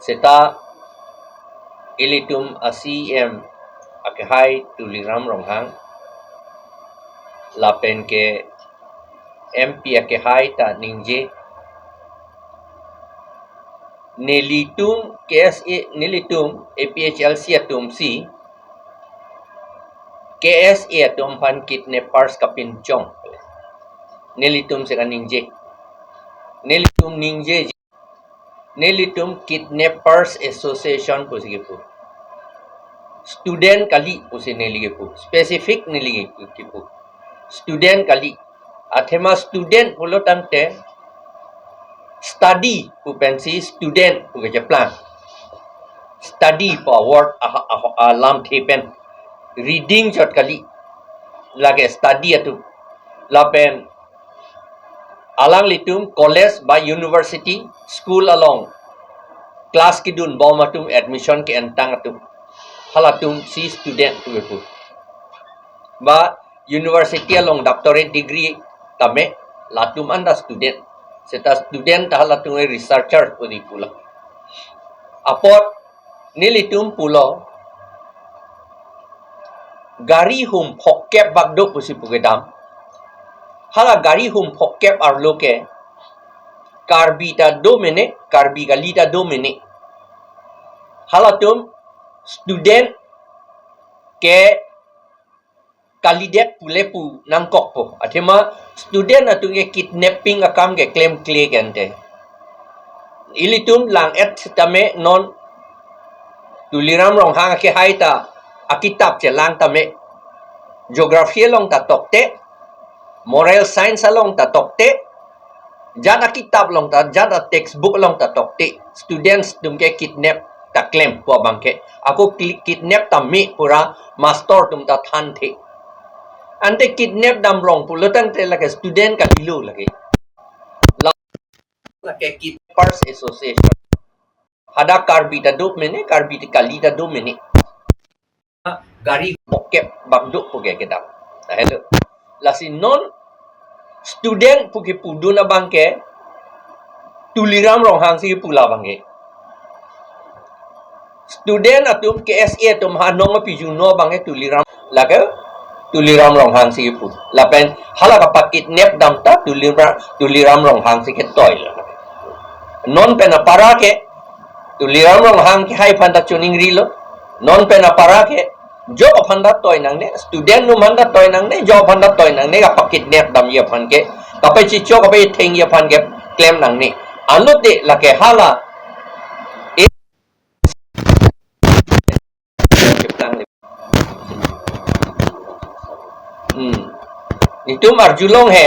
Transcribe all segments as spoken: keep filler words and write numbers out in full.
Seta ilitum a-C E M akehai Tuliram Ronghang lapen ke M P akehai ta ningje, nelitum K S A, nelitum A P H L C atum si K S A atum aphan kidnappers kapinchong. Nelitum si kaningje. Nelitum ningje. Nelitum Kidnappers Association pusi kipu. Student kali pusi neli kipu. Specific neli kipu. Student kali. Athema student pulo tangte study pu pensi student pu kacheplang. Study pu a-word ah, ah, alamthe pen. Reading chot kali. Lake study atum. Lapen alanglitum college ba university, school along class kedun bom atum, admission ke-entang atum, halatum si student pu kipu. Ba university along doctorate degree tame, latum anta student. Seta student ta halatum researcher pu di pulo. Apot nelitum pulo, gari hum phokep bak do pusi pu kedam. Hala gari hum phokep arlo ke Karbi ta do mene, Karbi kali ta do mene. Halatum student ke kalidet pule pu nangkokpo. Athema student atum ke kidnapping akam ke klemkle kente. Ilitum lang-et tame non Tuliram Ronghang akehai ta akitap chelang tame, geography along ta tokte, moral science along ta tokte, jat akitap along ta, jat a-textbook along ta tokte, students atum ke kidnap ta klem pu abang ke. Ako kli-, kidnap tame pura master atum ta thanthe. Ante kidnap damrong pulo tangte lake student kalilo lake. La-, lake Kidnappers Association. Hadak Karbi ta do mene, Karbi ta kali ta do mene. Gari phokep bak do pu ke kedam. Lahelo. Lasi non student pu kipudun abang ke Tuliram Ronghang si kipu labang ke. Student atum K S A atum ha nong pijun no abang ke Tuliram lake Tuliram Ronghang si kipu. Lapen hala kapakidnap dam ta Tuliram, Tuliram Ronghang si ketoi lo. Non pen apara ke Tuliram Ronghang kehai aphan ta chuning rilo. Non pen apara ke jo aphan ta toi nangne, student atum aphan ta toi nangne, jo aphan ta toi nangne, kapakidnap damji aphan ke, kapachichok kapachethengji aphan ke klem nangne. Anut de lake hala. Hmm. Itum arjulong he.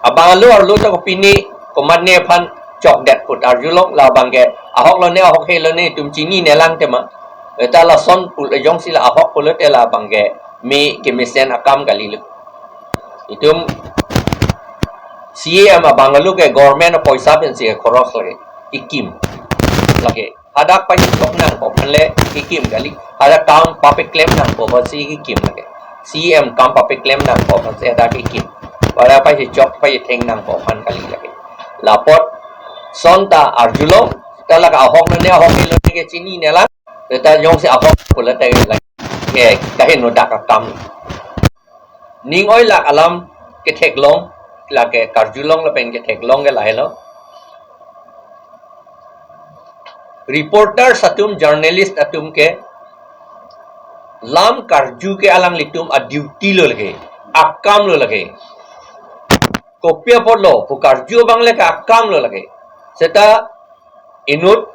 Abang arlo arlo ta kopine komatne aphan chokdet put arjulong, labang ke ahok lone ahok he lone itum chinine lang tema. Eta lason pul ejong si la ahok pulote labang ke me kemesen akam kalilo. Itum C E M abang arlo ke government apoisa pensi ke khoros lake. Ikim. Lake. Hadak pachechok nangpo aphan le ikim kali. Hadak kam papeklem nangpo aphan si ikim lake. C E M kam papeklem nangpo aphan si hadak ikim. Hadak pachechok pachetheng nangpo aphan kali lake. Lapot son ta arjulong, ta lake ahok lone ahok he lone ke chinine lang. Ta jongsi ahok pulote lake. Ke kaheno dak akam. Ning oilak alam ketheklong, lake karjulong lapen ketheklong ke lahelo. Reporters atum, journalist atum ke lam karju ke alanglitum a-duty lo lake, akam lo lake. Kopi apotlo pu karju abang le ke akam lo lake. Seta inut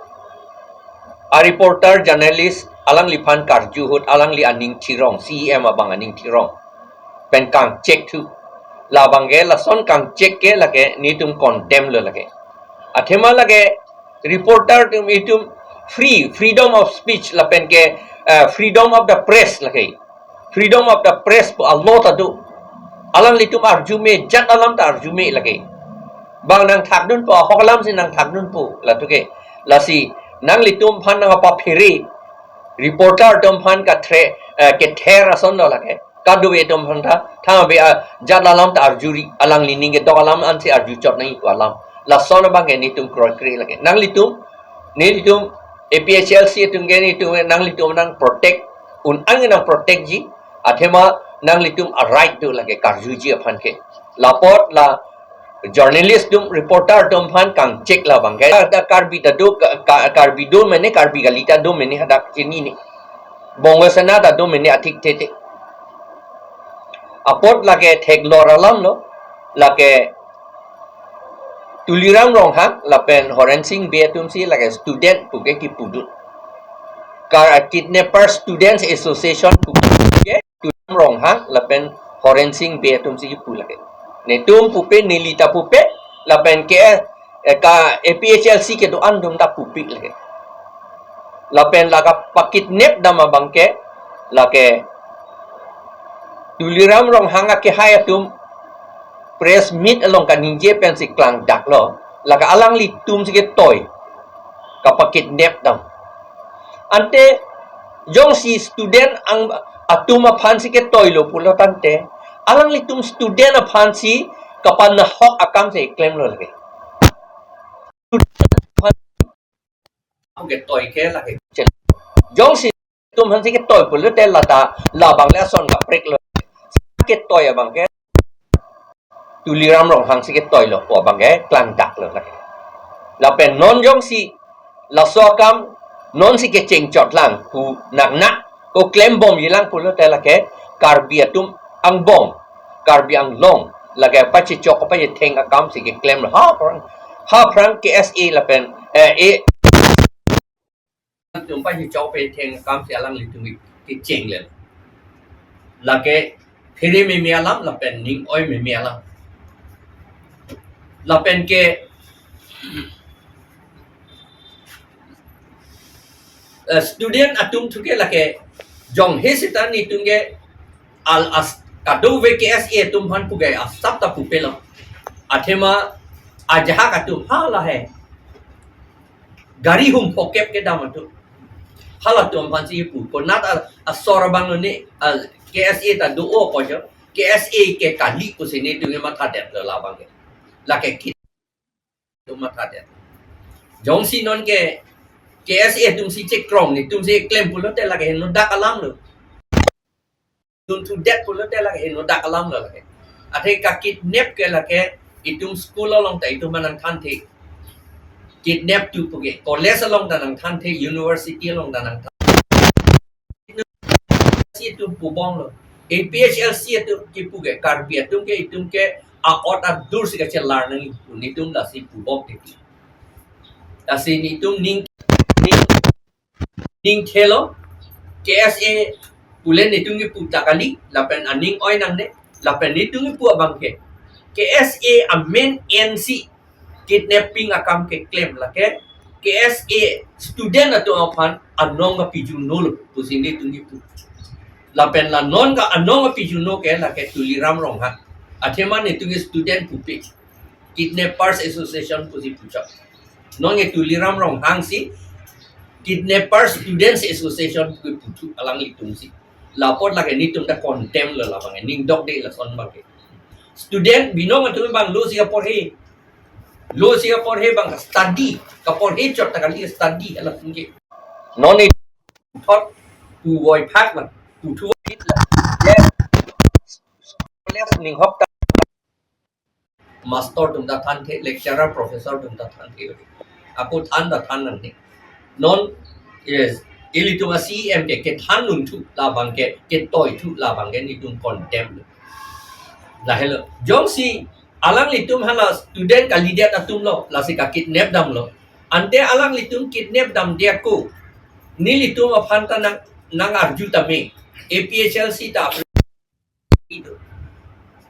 a-reporter, journalist alangliphan karju ahut alangli aning thirong, C E M abang aning thirong pen kangchek thu. Labang ke lason kangchek ke lake netum condemn lo lake. Athema lake reporter atum itum free, freedom of speech lapen ke, eh, freedom of the press lake. Freedom of the press pu a-law ta do. Alanglitum arju me, jat alam ta arju me lake. Bang nangthakdunpo, ahok alam si nangthakdunpo, latum ke. Lasi nanglitum aphan nangpaphere, reporter atum aphan kathe, eh, kether ason lo lake. Kadokave atum aphan ta, thang ave a jat alam ta arjuri, alangli ning kedok alam ansi arju chot nangji pu alam. Lason abang ke netum kroikre lake. Nanglitum, nelitum A P H L C atum ke nelitum nanglitum nang protect, un-an nang protect ji, athema nanglitum a right do lake karjuji aphan ke. Lapot la journalist atum, reporter atum aphan kangchek labang ke. Ada Karbi ta do, Ka-, Ka-, Karbi do mene, Karbi kali ta do mene hadak chinine. Bongo Sena ta do mene athik tete. Apot lake theklor alam lo, lake Tuliram Ronghang lapen Horen Sing Bey atum si lake student pu ke kipudun. Ka-, Kidnapper Students Association pu ke Tuliram Ronghang lapen Horen Sing Bey atum si kipu lake. Netum pupe, neli ta pupe, lapen ke, eh, ka A P H L C kedo-an atum ta pupe lake. Lapen lake pakidnap dam abang ke, lake Tuliram Ronghang akehai atum press meet along kaningje pensi klangdaklo, lake alanglitum si ketoi, kapakidnap dam. Ante jongsi student ang atum aphan si ketoi lo pulo tangte, alanglitum student aphan si kapanahok akam si klemlo lake. Student aphan si ketoi ke lake. Jongsi atum aphan si ketoi pulote lata labang le ason kapreklo. Ketoi abang ke Tuliram Ronghang si ketoi lo pu abang ke klangdaklo lake. Lapen non jongsi laso akam non si kecheng chotlang pu nang nang ko klembomjilang pulote lake Karbi atum angbong, Karbi Anglong lake pachechok pachetheng akam si keklem lo. Ha aphrang, ha aphrang K S A lapen, eh, eh, atum pachechok pachetheng akam si alanglitum kecheng le. Lake phere meme alam lapen ning oi meme alam. Lapen ke, eh, student atum thu ke lake jong he seta netum ke al as kadokave K S A atum aphan pu ke asap ta pupelo. Athema ajahak atum hala he gari hum phokep kedam atum, halatum aphan si pu. Konat a, asor abang lo ne, a, K S A ta do-o ko jo. K S A ke kali pusi netum ke mathadet lo labang ke. Lake kit atum mathadet. Jongsi non ke K S A atum si chekrong netum si klem pulote lake henodak alam lo. Atum thudet pulote lake henodak alam lo lake. Athe kakidnap ke lake itum school along ta itum nangthanthe. Kidnap tu pu ke college along ta nangthanthe, university along ta nangthanthe. Si itum pubomlo. A P H L C atum kipu ke Karbi atum ke itum ke a-ot adur si kachelar nangji pu netum lasi pubom titi. Lasi netum ning, ning ning thelo, K S A pule netum kipu ta kali, lapen aning oi nangne, lapen netum kipu abang ke K S A amen N C kidnapping akam keklem lake K S A student atum aphan anong kapijunolo pusi netum kipu. Lapen la non ke anong kapijuno ke lake Tuliram Ronghang. Athema netum ke student pupe. Kidnappers Association pusi puchot. Non ke Tuliram Ronghang si Kidnapper Students Association pu puthu alanglitum si. Lapot lake netum ta condemn lo labang, ningdok de lason abang ke. Student binong atum abang lo si kaporhe. Lo si kaporhe abang study, kaporhe chot ta kali study ala sungke. Non ni thot pu voi phak la, pu thu voi la. Yes. College ning hok ta master atum ta thanthe, lecturer, professor atum ta thanthe. Ako than ta than nangne. Non, yes, ilitum a C E M ke kethan lungthu labang ke, ketoi thu labang ke netum condemn. Lahelo. Jongsi alanglitum hala student kalidet atum lo, lasi kakidnap damlo. Ante alanglitum kidnap damde ako, nelitum aphan ta nang, nang arju tame. A P H L C ta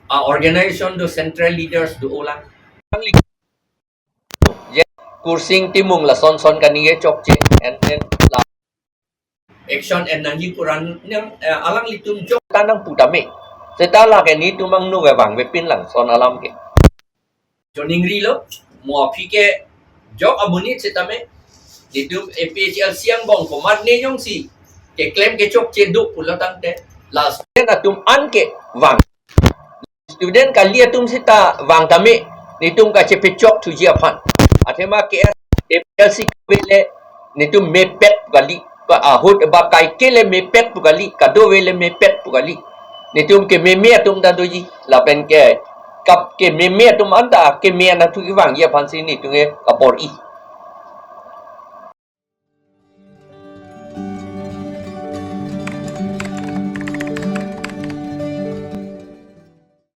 a organization do, central leaders do-o lang. Kursing Timung lason son kaningje chokche, and then la action en nangji kuran nang, eh, alanglitum jok ta nangpu tame. Seta lake netum angno ke vangvepin lang son alam ke. Joning rilo, mo aphi ke jok amonit setame, netum A P H L C angbong komat ne jongsi keklem kechokche do pulo tangte, la student atum an ke vang. Student kali atum seta vang tame, netum kachepechok thuji aphan. Athema ke A P H L C kave le Netum mepet pu kali. Ahut ba kaike le mepet pu kali, kadokave le mepet pu kali. Netum kememe atum ta doji. Lapen ke kap kememe atum anta keme anatthu kevangji aphansi netum ke kabor-i.